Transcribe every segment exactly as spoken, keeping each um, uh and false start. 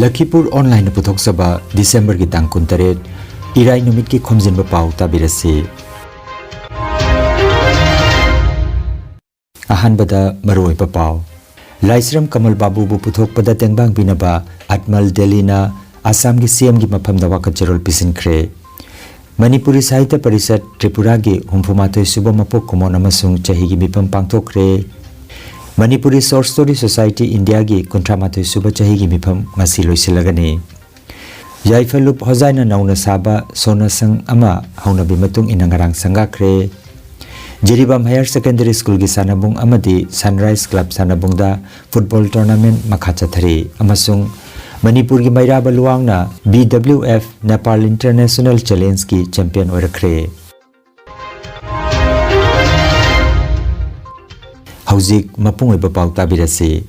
ꯂꯈꯤꯄꯨꯔ ꯑꯣꯟꯂꯥꯏꯟꯅ ꯄꯨꯊꯣꯛꯆꯕ ꯗꯤꯁꯦꯝꯕꯔꯒꯤ ꯇꯥꯡ ꯀꯨꯟꯇꯔꯦꯠ, ꯏꯔꯥꯏ ꯅꯨꯃꯤꯠꯀꯤ ꯈꯣꯝꯖꯤꯟꯕ ꯄꯥꯎ ꯇꯥꯕꯤꯔꯁꯤ꯫ ꯑꯍꯥꯟꯕꯗ ꯃꯔꯨꯑꯣꯏꯕ ꯄꯥꯎ꯫ ꯂꯥꯏꯁ꯭ꯔꯝ ꯀꯃꯜ ꯕꯥꯕꯨꯕꯨ ꯄꯨꯊꯣꯛꯄꯗ ꯇꯦꯡꯕꯥꯡ ꯄꯤꯅꯕ ꯑꯠꯃꯜ ꯗꯦꯜꯂꯤꯅ ꯑꯁꯥꯝꯒꯤ ꯁꯤ ꯑꯦꯝꯒꯤ ꯃꯐꯝꯗ ꯋꯥꯀꯠ ꯆꯦꯔꯣꯜ ꯄꯤꯁꯤꯟꯈ꯭ꯔꯦ꯫ ꯃꯅꯤꯄꯨꯔꯤ ꯁꯥꯍꯤꯇ꯭ꯌ ꯄꯔꯤꯁꯠ ꯇ꯭ꯔꯤꯄꯨꯔꯥꯒꯤ ꯍꯨꯝꯐꯨꯃꯥꯊꯣꯏ ꯁꯨꯕ ꯃꯄꯣꯛ ꯀꯨꯝꯑꯣꯟ ꯑꯃꯁꯨꯡ ꯆꯍꯤꯒꯤ ꯃꯤꯐꯝ ꯄꯥꯡꯊꯣꯛꯈ꯭ꯔꯦ꯫ ꯃꯅꯤꯄꯨꯔꯤ ꯁꯣꯔꯠ ꯁ꯭ꯇꯣꯔꯤ ꯁꯣꯁꯥꯏꯇꯤ ꯏꯟꯗꯤꯌꯥꯒꯤ ꯀꯨꯟꯊ꯭ꯔꯥ ꯃꯥꯊꯣꯏ ꯁꯨꯕ ꯆꯍꯤꯒꯤ ꯃꯤꯐꯝ ꯉꯁꯤ ꯂꯣꯏꯁꯤꯜꯂꯒꯅꯤ꯫ ꯌꯥꯏꯐ ꯂꯨꯞ ꯍꯣꯖꯥꯏꯅ ꯅꯧꯅ ꯁꯥꯕ ꯁꯣꯅꯥ ꯁꯪ ꯑꯃ ꯍꯧꯅꯕꯤ ꯃꯇꯨꯡ ꯏꯟꯅ ꯉꯔꯥꯡ ꯁꯪꯒꯥꯈ꯭ꯔꯦ꯫ ꯖꯤꯔꯤꯕꯥꯝ ꯍꯥꯌꯔ ꯁꯦꯀꯦꯟꯗꯔꯤ ꯁ꯭ꯀꯨꯜꯒꯤ ꯁꯥꯟꯅꯕꯨꯡ ꯑꯃꯗꯤ ꯁꯟꯔꯥꯏꯖ ꯀ꯭ꯂꯕ ꯁꯥꯟꯅꯕꯨꯡꯗ ꯐꯨꯠꯕꯣꯜ ꯇꯣꯔꯅꯥꯃꯦꯟꯠ ꯃꯈꯥ ꯆꯠꯊꯔꯤ ꯑꯃꯁꯨꯡ ꯃꯅꯤꯄꯨꯔꯒꯤ ꯃꯩꯔꯥꯕ ꯂꯨꯋꯥꯡꯅ B W F Nepal international ꯆꯦꯂꯦꯟꯖꯀꯤ ꯆꯦꯝꯄꯤꯌꯟ ꯑꯣꯏꯔꯛꯈ꯭ꯔꯦ꯫ ꯍꯧꯖꯤꯛ ꯃꯄꯨꯡ ꯑꯣꯏꯕ ꯄꯥꯎ ꯇꯥꯕꯤꯔꯁꯤ꯫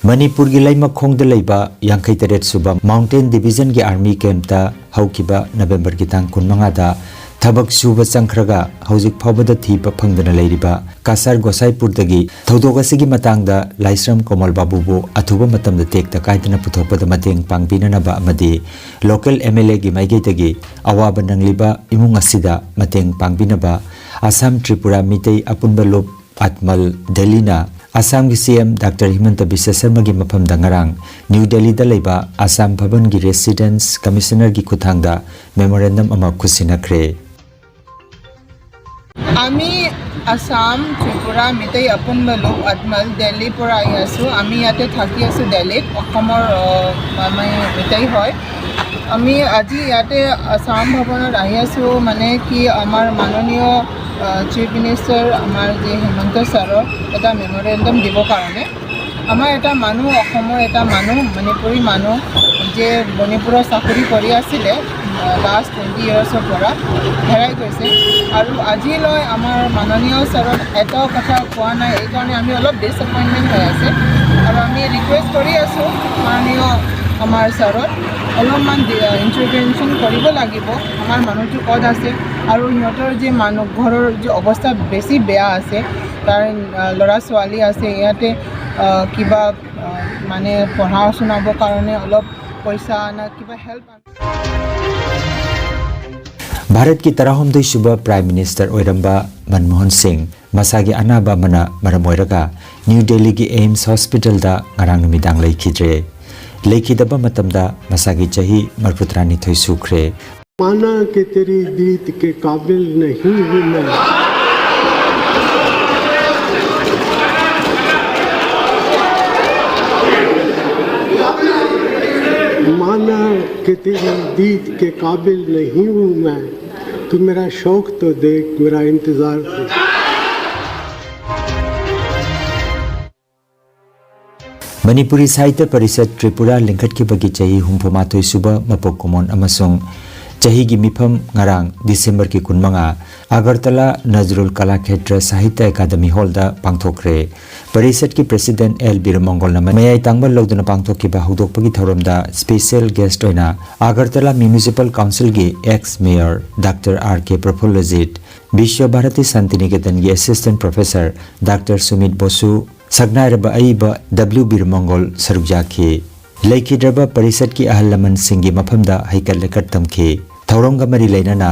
ꯃꯅꯤꯄꯨꯔꯒꯤ ꯂꯩꯃꯈꯣꯡꯗ ꯂꯩꯕ ꯌꯥꯡꯈꯩ ꯇꯔꯦꯠ ꯁꯨꯕ ꯃꯥꯎꯟꯇꯦꯟ ꯗꯤꯕꯤꯖꯟꯒꯤ ꯑꯥꯔꯃꯤ ꯀꯦꯝꯞꯇ ꯍꯧꯈꯤꯕ ꯅꯕꯦꯝꯕꯔꯒꯤ ꯇꯥꯡ ꯀꯨꯟꯃꯉꯥꯗ ꯊꯕꯛ ꯁꯨꯕ ꯆꯪꯈ꯭ꯔꯒ ꯍꯧꯖꯤꯛ ꯐꯥꯎꯕꯗ ꯊꯤꯕ ꯐꯪꯗꯅ ꯂꯩꯔꯤꯕ ꯀꯥꯁꯥꯔ ꯒꯣꯁꯥꯏꯄꯨꯔꯗꯒꯤ ꯊꯧꯗꯣꯛ ꯑꯁꯤꯒꯤ ꯃꯇꯥꯡꯗ ꯂꯥꯏꯁ꯭ꯔꯝ ꯀꯣꯃꯜ ꯕꯥꯕꯨꯕꯨ ꯑꯊꯨꯕ ꯃꯇꯝꯗ ꯇꯦꯛꯇ ꯀꯥꯏꯗꯅ ꯄꯨꯊꯣꯛꯄꯗ ꯃꯇꯦꯡ ꯄꯥꯡꯕꯤꯅꯅꯕ ꯑꯃꯗꯤ ꯂꯣꯀꯦꯜ ꯑꯦꯝ ꯑꯦꯜ ꯑꯦꯒꯤ ꯃꯥꯏꯀꯩꯗꯒꯤ ꯑꯋꯥꯕ ꯅꯪꯂꯤꯕ ꯏꯃꯨꯡ ꯑꯁꯤꯗ ꯃꯇꯦꯡ ꯄꯥꯡꯕꯤꯅꯕ ꯑꯁꯥꯝ ꯇ꯭ꯔꯤꯄꯨꯔꯥ ꯃꯤꯇꯩ ꯑꯄꯨꯟꯕ ꯂꯨꯞ ꯑꯠꯃꯜ ꯗꯦꯜꯂꯤꯅ ꯑꯁꯥꯝꯒꯤ ꯁꯤ ꯑꯦꯝ ꯗꯥꯛꯇꯔ ꯍꯤꯃꯟꯇ ꯕꯤꯁ꯭ꯋ ꯁꯔꯃꯒꯤ ꯃꯐꯝꯗ ꯉꯔꯥꯡ ꯅ꯭ꯌꯨ ꯗꯦꯜꯂꯤꯗ ꯂꯩꯕ ꯑꯁꯥꯝ ꯚꯕꯟꯒꯤ ꯔꯦꯁꯤꯗꯦꯟꯁ ꯀꯃꯤꯁꯅꯔꯒꯤ ꯈꯨꯠꯊꯥꯡꯗ ꯃꯦꯃꯣꯔꯦꯟꯗꯝ ꯑꯃ ꯈꯨꯠꯁꯤꯟꯅꯈ꯭ꯔꯦ꯫ আমি আসাম ত্ৰিপুৰা মিতেই আপোন লোক আজমল দিল্লীৰ পৰা আহি আছোঁ। আমি ইয়াতে থাকি আছোঁ দিল্লীত, অসমৰ, আহ, আমি মিতেই হয়। আমি আজি ইয়াতে আছাম ভৱনত আহি আছোঁ, মানে কি, আমাৰ মাননীয়, আহ, চিফ মিনিষ্টাৰ আমাৰ যি হিমন্ত ছাৰক এটা মেমৰেণ্ডাম দিবৰ কাৰণে। আমাৰ এটা মানুহ, অসমৰ এটা মানুহ, মণিপুৰী মানুহ, যে মণিপুৰত চাকৰি কৰি আছিলে, আহ, লাষ্ট টুৱেণ্টি ইয়াৰ্ছৰ পৰা হেৰাই গৈছে। আৰু আজিলৈ আমাৰ মাননীয় ছাৰক এটাও কথা কোৱা নাই, এইকাৰণে আমি অলপ ডিসএপইণ্টমেণ্ট হৈ আছে। আৰু আমি ৰিকুৱেষ্ট কৰি আছোঁ মাননীয় আমাৰ ছাৰক অলপমান ইণ্টাৰভেনশ্যন কৰিব লাগিব, আমাৰ মানুহটো ক'ত আছে। আৰু সিহঁতৰ যে মানুহ ঘৰৰ যে অৱস্থা বেছি বেয়া আছে, তাৰ, আহ, ল'ৰা ছোৱালী আছে ইয়াতে, আহ, কিবা, আহ, মানে পঢ়া শুনাবৰ কাৰণে অলপ পইচা না কিবা হেল্প। ভাৰতꯀꯤ ꯇꯔꯥꯍꯨꯝꯗꯣꯏ ꯁꯨꯕ Prime Minister ꯑꯣꯏꯔꯝꯕ ꯃꯟꯃꯣꯍꯟ ꯁꯤꯡ ꯃꯁꯥꯒꯤ ꯑꯅꯥꯕ ꯑꯃꯅ ꯃꯔꯝ ꯑꯣꯏꯔꯒ ꯅ꯭ꯌꯨ ꯗꯦꯜꯂꯤꯒꯤ AIIMS Hospitalꯗ ꯉꯔꯥꯡ ꯅꯨꯃꯤꯗꯥꯡ ꯂꯩꯈꯤꯗ꯭ꯔꯦ꯫ ꯂꯩꯈꯤꯗꯕ ꯃꯇꯝꯗ ꯃꯁꯥꯒꯤ ꯆꯍꯤ ꯃꯔꯤꯐꯨꯇꯔꯥꯅꯤꯊꯣꯏ ꯁꯨꯈ꯭ꯔꯦ꯫ माना कि तेरी दीद के काबिल नहीं हूँ मैं। माना कि तेरी दीद के काबिल नहीं हूँ मैं। तू मेरा शौक तो देख, मेरा इंतजार तो देख। ꯃꯅꯤꯄꯨꯔꯤ ꯁꯥꯍꯤꯇ꯭ꯌ ꯄꯔꯤꯁꯠ ꯇ꯭ꯔꯤꯄꯨꯔꯥ ꯂꯤꯡꯈꯠꯈꯤꯕꯒꯤ ꯆꯍꯤ ꯍꯨꯝꯐꯨꯃꯥꯊꯣꯏ ꯁꯨꯕ ꯃꯄꯣꯛ ꯀꯨꯝꯑꯣꯟ ꯑꯃꯁꯨꯡ ꯆꯍꯤꯒꯤ ꯃꯤꯐꯝ ꯉꯔꯥꯡ Decemberꯒꯤ ꯀꯨꯟꯃꯉꯥ ꯑꯒꯔꯇꯂꯥ ꯅꯖꯔꯨꯜ ꯀꯂꯥꯈꯦꯇ꯭ꯔ ꯁꯥꯍꯤꯇ꯭ꯌ ꯑꯦꯀꯥꯗꯃꯤ ꯍꯣꯜꯗ ꯄꯥꯡꯊꯣꯛꯈ꯭ꯔꯦ꯫ ꯄꯔꯤꯁꯠꯀꯤ President L ꯕꯤꯔꯃꯪꯒꯣꯜꯅ ꯃꯌꯥꯏ ꯇꯥꯡꯕ ꯂꯧꯗꯨꯅ ꯄꯥꯡꯊꯣꯛꯈꯤꯕ ꯍꯧꯗꯣꯛꯄꯒꯤ ꯊꯧꯔꯝꯗ special guest ꯑꯣꯏꯅ Agartala Municipal Councilꯒꯤ ex mayor Doctor R K ꯄ꯭ꯔꯐꯨꯜꯂꯖꯤꯠ, Visva Bharti ꯁꯥꯟꯇꯤꯅꯤꯀꯦꯇꯟꯒꯤ Assistant Professor Doctor Sumit ꯕꯣꯁꯨ, ꯁꯛꯅꯥꯏꯔꯕ ꯑꯏꯕ W ꯕꯤꯔꯃꯪꯒꯣꯜ ꯁꯔꯨꯛ ꯌꯥꯈꯤ꯫ ꯂꯩꯈꯤꯗ꯭ꯔꯕ ꯄꯔꯤꯁꯠꯀꯤ ꯑꯍꯜ ꯂꯃꯟꯁꯤꯡꯒꯤ ꯃꯐꯝꯗ ꯍꯩꯀꯠ ꯂꯩꯀꯠ ꯇꯝꯈꯤ꯫ ꯊꯧꯔꯝꯒ ꯃꯔꯤ ꯂꯩꯅꯅ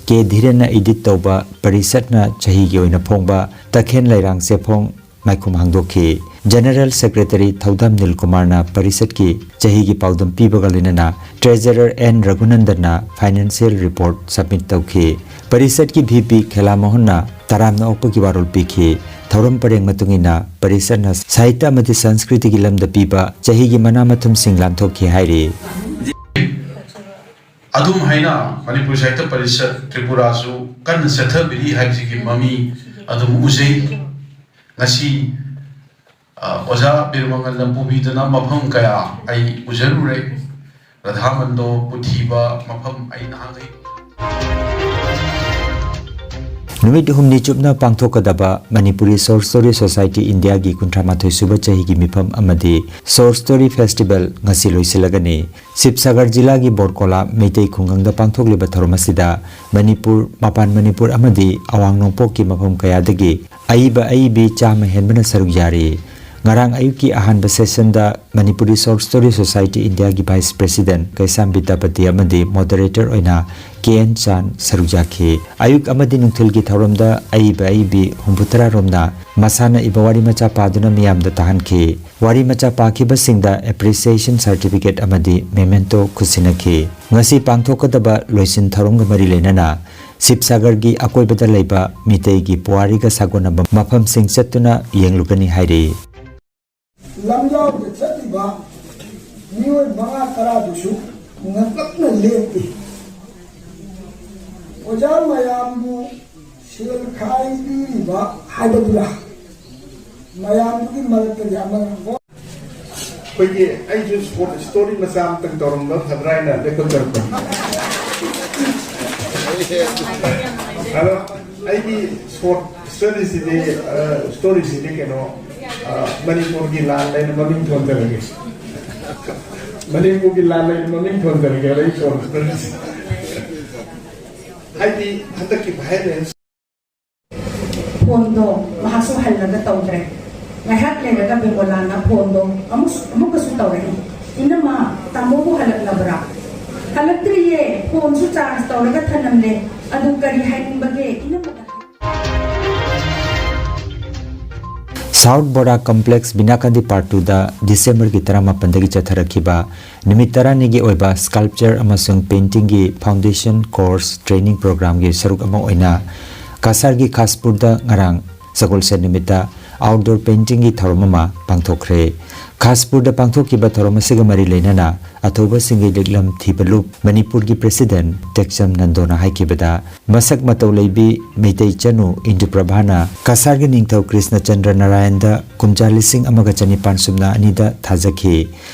ꯀꯦ ꯙꯤꯔꯦꯟꯅ edit ꯇꯧꯕ ꯄꯔꯤꯁꯠꯅ ꯆꯍꯤꯒꯤ ꯑꯣꯏꯅ ꯐꯣꯡꯕ ꯇꯈꯦꯟ ꯂꯩꯔꯥꯡ ꯆꯦꯐꯣꯡ ꯃꯥꯏꯈꯨꯝ ꯍꯥꯡꯗꯣꯛꯈꯤ꯫ General Secretary ꯊꯧꯗꯥꯝ ꯅꯤꯜꯀꯨꯃꯥꯔꯅ ꯄꯔꯤꯁꯠꯀꯤ ꯆꯍꯤꯒꯤ ꯄꯥꯎꯗꯝ ꯄꯤꯕꯒ ꯂꯣꯏꯅꯅ Treasurer ꯑꯦꯟ ꯔꯘꯨꯅꯟꯗꯟꯅ financial report submit ꯇꯧꯈꯤ꯫ ꯄꯔꯤꯁꯠꯀꯤ V P ꯈꯦꯂꯥ ꯃꯣꯍꯟꯅ ꯇꯔꯥꯝꯅ ꯑꯣꯛꯄꯒꯤ ꯋꯥꯔꯣꯜ ꯄꯤꯈꯤ꯫ ꯊꯧꯔꯝ ꯄꯔꯦꯡ ꯃꯇꯨꯡ ꯏꯟꯅ ꯄꯔꯤꯁꯠꯅ ꯁꯥꯍꯤꯇ꯭ꯌ ꯑꯃꯗꯤ ꯁꯪꯁꯀ꯭ꯔꯤꯇꯤꯒꯤ ꯂꯝꯗ ꯄꯤꯕ ꯆꯍꯤꯒꯤ ꯃꯅꯥ ꯃꯊꯨꯝꯁꯤꯡ ꯂꯥꯟꯊꯣꯛꯈꯤ ꯍꯥꯏꯔꯤ꯫ ꯑꯗꯨꯝ ꯍꯥꯏꯅ ꯃꯅꯤꯄꯨꯔ ꯁꯥꯍꯤꯇ꯭ꯌ ꯄꯔꯤꯁꯠ ꯇ꯭ꯔꯤꯄꯨꯔꯥꯁꯨ ꯀꯟꯅ ꯆꯠꯊꯕꯤꯔꯤ ꯍꯥꯏꯕꯁꯤꯒꯤ ꯃꯃꯤ ꯑꯗꯨꯝ ꯎꯖꯩ꯫ ꯉꯁꯤ ꯑ, ꯑꯣꯖꯥ ꯕꯤꯔꯃꯪꯒꯜꯅ ꯄꯨꯕꯤꯗꯨꯅ ꯃꯐꯝ ꯀꯌꯥ ꯑꯩ ꯎꯖꯔꯨꯔꯦ꯫ ꯔꯙꯥꯃꯟꯗꯣ, ꯄꯨꯊꯤꯕ ꯃꯐꯝ ꯑꯩ ꯅꯍꯥꯟꯈꯩ ꯅꯨꯃꯤꯠ ꯍꯨꯝꯅꯤ ꯆꯨꯞꯅ ꯄꯥꯡꯊꯣꯛꯀꯗꯕ ꯃꯅꯤꯄꯨꯔꯤ Short Story Society ꯏꯟꯗꯤꯌꯥꯒꯤ ꯀꯨꯟꯊ꯭ꯔꯥ ꯃꯥꯊꯣꯏ ꯁꯨꯕ ꯆꯍꯤꯒꯤ ꯃꯤꯐꯝ ꯑꯃꯗꯤ Short Story Festival ꯉꯁꯤ ꯂꯣꯏꯁꯤꯜꯂꯒꯅꯤ꯫ ꯁꯤꯕꯁꯥꯒꯔ ꯖꯤꯂꯥꯒꯤ ꯕꯣꯔꯀꯣꯂꯥ ꯃꯩꯇꯩ ꯈꯨꯡꯒꯪꯗ ꯄꯥꯡꯊꯣꯛꯂꯤꯕ ꯊꯧꯔꯝ ꯑꯁꯤꯗ ꯃꯅꯤꯄꯨꯔ, ꯃꯄꯥꯟ ꯃꯅꯤꯄꯨꯔ ꯑꯃꯗꯤ ꯑꯋꯥꯡ ꯅꯣꯡꯄꯣꯛꯀꯤ ꯃꯐꯝ ꯀꯌꯥꯗꯒꯤ ꯑꯏꯕ ꯑꯏꯕꯤ ꯆꯥꯝꯃ ꯍꯦꯟꯕꯅ ꯁꯔꯨꯛ ꯌꯥꯔꯤ꯫ ꯉꯔꯥꯡ ꯑꯌꯨꯛꯀꯤ ꯑꯍꯥꯟꯕ ꯁꯦꯁꯟꯗ ꯃꯅꯤꯄꯨꯔꯤ ꯁꯣꯔꯠ ꯁ꯭ꯇꯣꯔꯤ ꯁꯣꯁꯥꯏꯇꯤ ꯏꯟꯗꯤꯌꯥꯒꯤ ꯚꯥꯏꯁ ꯄ꯭ꯔꯦꯁꯤꯗꯦꯟꯠ ꯀꯩꯁꯥꯝ ꯕꯤꯗ꯭ꯌꯥꯄꯇꯤ ꯑꯃꯗꯤ ꯃꯣꯗꯔꯦꯇꯔ ꯑꯣꯏꯅ ꯀꯦ ꯑꯦꯟ ꯆꯥꯟ ꯁꯔꯨꯛ ꯌꯥꯈꯤ꯫ ꯑꯌꯨꯛ ꯑꯃꯗꯤ ꯅꯨꯡꯊꯤꯜꯒꯤ ꯊꯧꯔꯝꯗ ꯑꯏꯕ ꯑꯏꯕꯤ ꯍꯨꯝꯐꯨꯇꯔꯥ ꯔꯣꯝꯅ ꯃꯁꯥꯅ ꯏꯕ ꯋꯥꯔꯤ ꯃꯆꯥ ꯄꯥꯗꯨꯅ ꯃꯤꯌꯥꯝꯗ ꯇꯥꯍꯟꯈꯤ꯫ ꯋꯥꯔꯤ ꯃꯆꯥ ꯄꯥꯈꯤꯕꯁꯤꯡꯗ ꯑꯦꯄ꯭ꯔꯤꯁꯤꯌꯦꯁꯟ ꯁꯔꯇꯤꯐꯤꯀꯦꯠ ꯑꯃꯗꯤ ꯃꯦꯃꯦꯟꯇꯣ ꯈꯨꯠꯁꯤꯟꯅꯈꯤ꯫ ꯉꯁꯤ ꯄꯥꯡꯊꯣꯛꯀꯗꯕ ꯂꯣꯏꯁꯤꯟ ꯊꯧꯔꯝꯒ ꯃꯔꯤ ꯂꯩꯅꯅ ꯁꯤꯕꯁꯥꯒꯔꯒꯤ ꯑꯀꯣꯏꯕꯗ ꯂꯩꯕ ꯃꯤꯇꯩꯒꯤ ꯄꯨꯋꯥꯔꯤꯒ ꯁꯥꯒꯣꯟꯅꯕ ꯃꯐꯝꯁꯤꯡ ꯆꯠꯇꯨꯅ ꯌꯦꯡꯂꯨꯒꯅꯤ ꯍꯥꯏꯔꯤ꯫ ꯂꯝꯖꯥꯎꯗ ꯆꯠꯂꯤꯕ ꯃꯤꯑꯣꯏ ꯃꯉꯥ ꯇꯔꯥꯗꯨꯁꯨ ꯉꯛꯂꯛꯅ ꯂꯦꯞꯄꯤ꯫ ꯑꯣꯖꯥ ꯃꯌꯥꯝꯕꯨ ꯁꯦꯜ ꯈꯥꯏꯕꯤꯔꯤꯕ ꯍꯥꯏꯕꯗꯨꯔꯥ? ꯃꯌꯥꯝꯗꯨꯒꯤ ꯃꯔꯛꯇꯒꯤ ꯑꯃꯅ ꯑꯩꯈꯣꯏꯒꯤ ꯑꯩꯁꯨ ꯁꯣꯔꯠ ꯁ꯭ꯇꯣꯔꯤ ꯃꯆꯥ ꯑꯃꯇꯪ ꯇꯧꯔꯝꯕ ꯐꯗ꯭ꯔꯥ ꯍꯥꯏꯅ ꯂꯦꯞꯈꯠꯆꯔꯛꯄꯅꯤ꯫ ꯑꯗꯣ ꯑꯩꯒꯤ ꯁꯣꯔꯠ ꯁ꯭ꯇꯣꯔꯤꯁꯤꯗꯤ, ꯁ꯭ꯇꯣꯔꯤꯁꯤꯗꯤ ꯀꯩꯅꯣ, ꯃꯅꯤꯄꯨꯔꯒꯤ ꯂꯥꯟ ꯂꯩꯅ ꯃꯃꯤꯡ ꯊꯣꯟꯖꯔꯒꯦ꯫ ꯃꯅꯤꯄꯨꯔꯒꯤ ꯂꯥꯟ ꯂꯩꯅ ꯃꯃꯤꯡ ꯊꯣꯟꯖꯔꯒꯦ ꯑꯩ ꯁꯣꯔꯠ ꯁ꯭ꯇꯣꯔꯤꯁꯤ꯫ ꯍꯥꯏꯗꯤ ꯍꯟꯗꯛꯀꯤ ꯚꯥꯏꯔꯦꯟꯁ ꯐꯣꯟꯗꯣ ꯃꯍꯥꯛꯁꯨ ꯍꯜꯂꯒ ꯇꯧꯗ꯭ꯔꯦ꯫ ꯉꯥꯏꯍꯥꯛ ꯂꯩꯔꯒ ꯕꯦꯡꯒꯣꯂꯥꯅ ꯐꯣꯟꯗꯣ ꯑꯃꯨꯛ-, ꯑꯃꯨꯛꯀꯁꯨ ꯇꯧꯔꯛꯏ꯫ "ꯏꯅꯝꯃ, ꯇꯥꯃꯣꯕꯨ ꯍꯜꯂꯛꯂꯕ꯭ꯔꯥ?" "ꯍꯜꯂꯛꯇ꯭ꯔꯤꯌꯦ, ꯐꯣꯟꯁꯨ ꯆꯥꯔꯖ ꯇꯧꯔꯒ ꯊꯅꯝꯂꯦ꯫ ꯑꯗꯨ ꯀꯔꯤ ꯍꯥꯏꯅꯤꯡꯕꯒꯦ ꯏꯅꯝꯃꯗ?" ꯁꯥꯎꯠ ꯕꯣꯔꯥ ꯀꯝꯄ꯭ꯂꯦꯛꯁ ꯕꯤꯅꯥꯀꯥꯟꯗꯤ ꯄꯥꯔꯠ ꯇꯨꯗ ꯗꯤꯁꯦꯝꯕꯔꯒꯤ ꯇꯔꯥꯃꯥꯄꯟꯗꯒꯤ ꯆꯠꯊꯔꯛꯈꯤꯕ ꯅꯨꯃꯤꯠ ꯇꯔꯥꯅꯤꯒꯤ ꯑꯣꯏꯕ ꯁ꯭ꯀꯜꯞꯆꯔ ꯑꯃꯁꯨꯡ ꯄꯦꯟꯇꯤꯡꯒꯤ ꯐꯥꯎꯟꯗꯦꯁꯟ ꯀꯣꯔꯁ ꯇ꯭ꯔꯦꯅꯤꯡ ꯄ꯭ꯔꯣꯒ꯭ꯔꯥꯝꯒꯤ ꯁꯔꯨꯛ ꯑꯃ ꯑꯣꯏꯅ ꯀꯁꯥꯔꯒꯤ ꯈꯥꯁꯄꯨꯔꯗ ꯉꯔꯥꯡ ꯁꯒꯣꯜꯁꯦꯟ ꯅꯨꯃꯤꯠꯇ ꯑꯥꯎꯠꯗꯣꯔ ꯄꯦꯟꯇꯤꯡꯒꯤ ꯊꯧꯔꯝ ꯑꯃ ꯄꯥꯡꯊꯣꯛꯈ꯭ꯔꯦ꯫ ꯈꯥꯁꯄꯨꯔꯗ ꯄꯥꯡꯊꯣꯛꯈꯤꯕ ꯊꯧꯔꯝ ꯑꯁꯤꯒ ꯃꯔꯤ ꯂꯩꯅꯅ ꯑꯊꯧꯕꯁꯤꯡꯒꯤ ꯂꯤꯛꯂꯝ ꯊꯤꯕ ꯂꯨꯞ ꯃꯅꯤꯄꯨꯔꯒꯤ ꯄ꯭ꯔꯦꯁꯤꯗꯦꯟꯠ ꯇꯦꯛꯆꯝ ꯅꯟꯗꯣꯅ ꯍꯥꯏꯈꯤꯕꯗ, ꯃꯁꯛ ꯃꯇꯧ ꯂꯩꯕꯤ ꯃꯩꯇꯩ ꯆꯅꯨ ꯏꯟꯗꯨꯄ꯭ꯔꯚꯥꯅ ꯀꯁꯥꯔꯒꯤ ꯅꯤꯡꯊꯧ ꯀ꯭ꯔꯤꯁꯅꯆꯟꯗ꯭ꯔ ꯅꯥꯔꯥꯌꯟꯗ ꯀꯨꯝꯖꯥ ꯂꯤꯁꯤꯡ ꯑꯃꯒ ꯆꯅꯤꯄꯥꯟ ꯁꯨꯞꯅ ꯑꯅꯤꯗ ꯊꯥꯖꯈꯤ꯫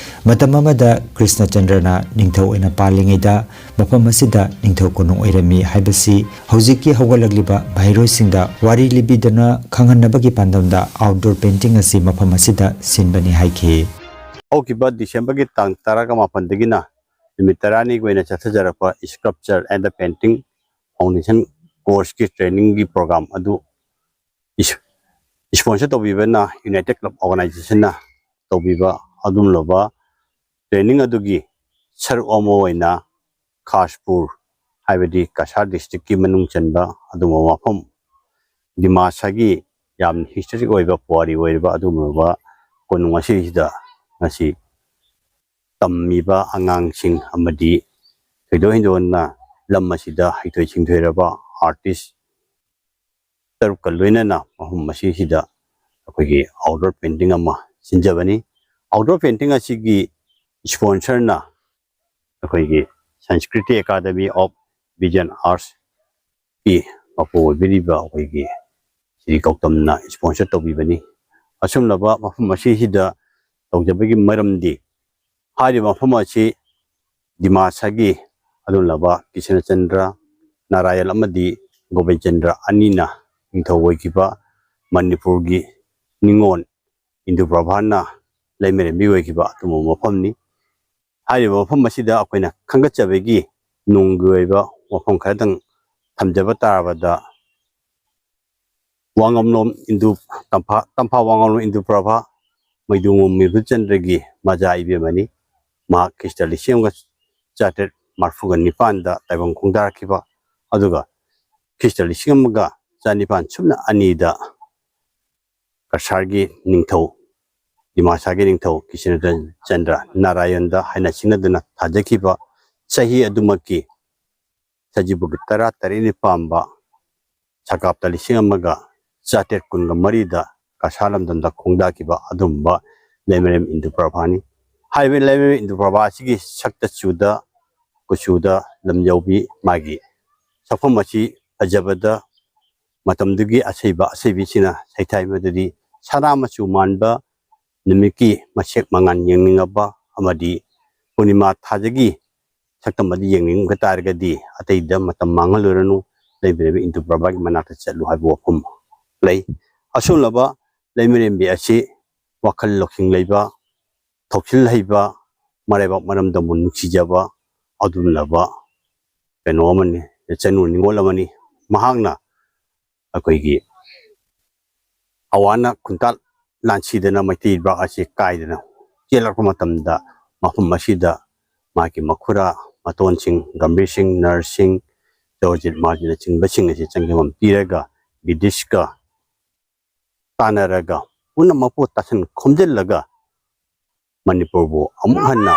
ꯃꯇꯝ ꯑꯃꯗ ꯀ꯭ꯔꯤꯁꯅꯆꯟꯗ꯭ꯔꯅ ꯅꯤꯡꯊꯧ ꯑꯣꯏꯅ ꯄꯥꯜꯂꯤꯉꯩꯗ ꯃꯐꯝ ꯑꯁꯤꯗ ꯅꯤꯡꯊꯧ ꯀꯣꯅꯨꯡ ꯑꯣꯏꯔꯝꯃꯤ ꯍꯥꯏꯕꯁꯤ ꯍꯧꯖꯤꯛꯀꯤ ꯍꯧꯒꯠꯂꯛꯂꯤꯕ ꯃꯍꯩꯔꯣꯏꯁꯤꯡꯗ ꯋꯥꯔꯤ ꯂꯤꯕꯤꯗꯨꯅ ꯈꯪꯍꯟꯅꯕꯒꯤ ꯄꯥꯟꯗꯝꯗ ꯑꯥꯎꯠꯗꯣꯔ ꯄꯦꯟꯇꯤꯡ ꯑꯁꯤ ꯃꯐꯝ ꯑꯁꯤꯗ ꯁꯤꯟꯕꯅꯤ ꯍꯥꯏꯈꯤ꯫ ꯍꯧꯈꯤꯕ ꯗꯤꯁꯦꯝꯕꯔꯒꯤ ꯇꯥꯡ ꯇꯔꯥꯒ ꯃꯥꯄꯟꯗꯒꯤꯅ ꯅꯨꯃꯤꯠ ꯇꯔꯥꯅꯤꯒꯤ ꯑꯣꯏꯅ ꯆꯠꯊꯖꯔꯛꯄ Sculpture and the Painting Foundation ꯀꯣꯔꯁꯀꯤ ꯇ꯭ꯔꯦꯅꯤꯡꯒꯤ ꯄ꯭ꯔꯣꯒ꯭ꯔꯥꯝ ꯑꯗꯨ ꯏꯁ-, ꯏꯁꯄꯣꯟꯁꯔ ꯇꯧꯕꯤꯕꯅ ꯌꯨꯅꯥꯏꯇꯦꯠ ꯀ꯭ꯂꯕ ꯑꯣꯔꯒꯅꯥꯏꯖꯦꯁꯟꯅ ꯇꯧꯕꯤꯕ ꯑꯗꯨꯒꯨꯝꯂꯕ ꯇ꯭ꯔꯦꯅꯤꯡ ꯑꯗꯨꯒꯤ ꯁꯔꯨꯛ ꯑꯃ ꯑꯣꯏꯅ ꯈꯥꯁꯄꯨꯔ, ꯍꯥꯏꯕꯗꯤ ꯀꯁꯥꯔ ꯗꯤꯁꯇ꯭ꯔꯤꯛꯀꯤ ꯃꯅꯨꯡ ꯆꯟꯕ ꯑꯗꯨꯒꯨꯝꯕ ꯃꯐꯝ, ꯗꯤꯃꯥꯁꯥꯒꯤ ꯌꯥꯝ ꯍꯤꯁꯇꯣꯔꯤꯛ ꯑꯣꯏꯕ, ꯄꯨꯋꯥꯔꯤ ꯑꯣꯏꯔꯕ ꯑꯗꯨꯒꯨꯝꯂꯕ ꯀꯣꯅꯨꯡ ꯑꯁꯤꯁꯤꯗ ꯉꯁꯤ ꯇꯝꯃꯤꯕ ꯑꯉꯥꯡꯁꯤꯡ ꯑꯃꯗꯤ ꯊꯣꯏꯗꯣꯛ ꯍꯦꯟꯗꯣꯛꯅ ꯂꯝ ꯑꯁꯤꯗ ꯍꯩꯊꯣꯏ ꯁꯤꯡꯊꯣꯏꯔꯕ ꯑꯥꯔꯇꯤꯁ ꯇꯔꯨꯛꯀ ꯂꯣꯏꯅꯅ ꯃꯐꯝ ꯑꯁꯤꯁꯤꯗ ꯑꯩꯈꯣꯏꯒꯤ ꯑꯥꯎꯠꯗꯣꯔ ꯄꯦꯟꯇꯤꯡ ꯑꯃ ꯁꯤꯟꯖꯕꯅꯤ꯫ ꯑꯥꯎꯠꯗꯣꯔ ꯄꯦꯟꯇꯤꯡ ꯑꯁꯤꯒꯤ ꯏꯁꯄꯣꯟꯁꯔꯅ ꯑꯩꯈꯣꯏꯒꯤ Sanskriti Academy of Visual Arts ꯀꯤ ꯃꯄꯨ ꯑꯣꯏꯕꯤꯔꯤꯕ ꯑꯩꯈꯣꯏꯒꯤ ꯁ꯭ꯔꯤ ꯒꯧꯇꯝꯅ ꯏꯁꯄꯣꯟꯁꯔ ꯇꯧꯕꯤꯕꯅꯤ꯫ ꯑꯁꯨꯝꯂꯕ ꯃꯐꯝ ꯑꯁꯤꯁꯤꯗ ꯇꯧꯖꯕꯒꯤ ꯃꯔꯝꯗꯤ, ꯍꯥꯏꯔꯤꯕ ꯃꯐꯝ ꯑꯁꯤ ꯗꯤꯃꯥꯁꯥꯒꯤ ꯑꯗꯨꯒꯨꯝꯂꯕ ꯀ꯭ꯔꯤꯁꯅꯆꯟꯗ꯭ꯔ ꯅꯥꯔꯥꯌꯟ ꯑꯃꯗꯤ ꯒꯣꯕꯤꯟꯆꯟꯗ꯭ꯔ ꯑꯅꯤꯅ ꯅꯤꯡꯊꯧ ꯑꯣꯏꯈꯤꯕ ꯃꯅꯤꯄꯨꯔꯒꯤ ꯅꯤꯉꯣꯜ ꯏꯟꯗꯨ ꯄ꯭ꯔꯚꯥꯅ ꯂꯩꯃꯔꯦꯝꯕꯤ ꯑꯣꯏꯈꯤꯕ ꯑꯗꯨꯒꯨꯝꯕ ꯃꯐꯝꯅꯤ꯫ ꯍꯥꯏꯔꯤꯕ ꯃꯐꯝ ꯑꯁꯤꯗ ꯑꯩꯈꯣꯏꯅ ꯈꯟꯒꯠꯆꯕꯒꯤ ꯅꯨꯡꯒꯤ ꯑꯣꯏꯕ ꯋꯥꯐꯝ ꯈꯔꯗꯪ ꯊꯝꯖꯕ ꯇꯥꯔꯕꯗ, ꯋꯥꯉꯝꯂꯣꯝ ꯏꯟꯗꯨ ꯇꯝꯐꯥ, ꯇꯝꯐꯥ ꯋꯥꯉꯝꯂꯣꯝ ꯏꯟꯗꯨ ꯄ꯭ꯔꯚꯥ, ꯃꯩꯗꯨꯉꯝ ꯃꯤꯍꯨꯠꯆꯟꯗ꯭ꯔꯒꯤ ꯃꯆꯥ ꯏꯕꯦꯝꯃꯅꯤ꯫ ꯃꯍꯥꯛ ꯈ꯭ꯔꯤꯁꯇ ꯂꯤꯁꯤꯡ ꯑꯃꯒ ꯆꯥꯇ꯭ꯔꯦꯠ ꯃꯔꯐꯨꯒ ꯅꯤꯄꯥꯟꯗ ꯇꯥꯏꯕꯪ ꯈꯣꯡꯗꯥꯔꯛꯈꯤꯕ, ꯑꯗꯨꯒ ꯈ꯭ꯔꯤꯁꯇ ꯂꯤꯁꯤꯡ ꯑꯃꯒ ꯆꯅꯤꯄꯥꯟ ꯁꯨꯞꯅ ꯑꯅꯤꯗ ꯀꯁꯥꯔꯒꯤ ꯅꯤꯡꯊꯧ, ꯗꯤꯃꯥꯁꯥꯒꯤ ꯅꯤꯡꯊꯧ ꯀ꯭ꯔꯤꯁꯅꯆꯟꯗ꯭ꯔ ꯅꯥꯔꯥꯌꯟꯗ ꯍꯥꯏꯅ ꯁꯤꯡꯅꯗꯨꯅ ꯊꯥꯖꯈꯤꯕ ꯆꯍꯤ ꯑꯗꯨꯃꯛꯀꯤ ꯁꯖꯤꯕꯨꯒꯤ ꯇꯔꯥ ꯇꯔꯦꯠꯅꯤ ꯄꯥꯟꯕ ꯁꯀꯥꯞꯇ ꯂꯤꯁꯤꯡ ꯑꯃꯒ ꯆꯥꯇ꯭ꯔꯦꯠ ꯀꯨꯟꯒ ꯃꯔꯤꯗ ꯀꯁꯥꯔ ꯂꯝꯗꯝꯗ ꯈꯣꯡꯗꯥꯈꯤꯕ ꯑꯗꯨꯒꯨꯝꯕ ꯂꯩꯃꯔꯦꯝ ꯏꯟꯗꯨ ꯄ꯭ꯔꯚꯥꯅꯤ꯫ ꯍꯥꯏꯔꯤꯕ ꯂꯩꯃꯔꯦꯝ ꯏꯟꯗꯨ ꯄ꯭ꯔꯚꯥ ꯑꯁꯤꯒꯤ ꯁꯛꯇ ꯆꯨꯗ ꯀꯨꯆꯨꯗ ꯂꯝ ꯌꯧꯕꯤ ꯃꯥꯒꯤ ꯁꯛꯐꯝ ꯑꯁꯤ ꯐꯖꯕꯗ ꯃꯇꯝꯗꯨꯒꯤ ꯑꯁꯩꯕ ꯑꯁꯩꯕꯤꯁꯤꯡꯅ ꯁꯩꯊꯥꯏ꯫ ꯃꯗꯨꯗꯤ ꯁꯅꯥ ꯃꯆꯨ ꯃꯥꯟꯕ ꯅꯨꯃꯤꯠꯀꯤ ꯃꯁꯦꯛ ꯃꯉꯥꯜ ꯌꯦꯡꯅꯤꯡꯉꯕ ꯑꯃꯗꯤ ꯄꯨꯔꯅꯤꯃꯥ ꯊꯥꯖꯒꯤ ꯁꯛꯇꯝ ꯑꯗꯨ ꯌꯦꯡꯅꯤꯡꯕ ꯇꯥꯔꯒꯗꯤ ꯑꯇꯩꯗ ꯃꯇꯝ ꯃꯥꯡꯍꯜꯂꯨꯔꯅꯨ, ꯂꯩꯃꯔꯦꯝꯕꯤ ꯏꯟꯗꯨ ꯄ꯭ꯔꯚꯥꯒꯤ ꯃꯅꯥꯛꯇ ꯆꯠꯂꯨ ꯍꯥꯏꯕ ꯋꯥꯐꯝ ꯂꯩ꯫ ꯑꯁꯨꯝꯂꯕ ꯂꯩꯃꯔꯦꯝꯕꯤ ꯑꯁꯤ ꯋꯥꯈꯜ ꯂꯧꯁꯤꯡ ꯂꯩꯕ, ꯊꯧꯁꯤꯜ ꯍꯩꯕ, ꯃꯔꯩꯕꯥꯛ ꯃꯔꯝꯗꯝꯕꯨ ꯅꯨꯡꯁꯤꯖꯕ ꯑꯗꯨꯒꯨꯝꯂꯕ ꯀꯩꯅꯣ ꯑꯃꯅꯤ, ꯆꯅꯨ ꯅꯤꯉꯣꯜ ꯑꯃꯅꯤ꯫ ꯃꯍꯥꯛꯅ ꯑꯩꯈꯣꯏꯒꯤ ꯑꯋꯥꯅ ꯈꯨꯟꯇꯥꯛ ꯂꯥꯟꯁꯤꯗꯅ ꯃꯩꯇꯩ ꯂꯩꯕꯥꯛ ꯑꯁꯤ ꯀꯥꯏꯗꯅ ꯆꯦꯜꯂꯛꯄ ꯃꯇꯝꯗ, ꯃꯐꯝ ꯑꯁꯤꯗ ꯃꯥꯒꯤ ꯃꯈꯨꯔꯥ ꯃꯇꯣꯟꯁꯤꯡ, ꯒꯝꯚꯤꯔ ꯁꯤꯡ, ꯅꯔ ꯁꯤꯡ, ꯖꯣꯔꯖꯤꯠ ꯃꯥꯔꯖꯤꯅꯆꯤꯡꯕꯁꯤꯡ ꯑꯁꯤ ꯆꯪꯖꯐꯝ ꯄꯤꯔꯒ, ꯕ꯭ꯔꯤꯇꯤꯁꯀ ꯇꯥꯟꯅꯔꯒ, ꯄꯨꯝꯅꯃꯛꯄꯨ ꯇꯥꯁꯤꯟ ꯈꯣꯝꯖꯤꯜꯂꯒ, ꯃꯅꯤꯄꯨꯔꯕꯨ ꯑꯃꯨꯛ ꯍꯟꯅ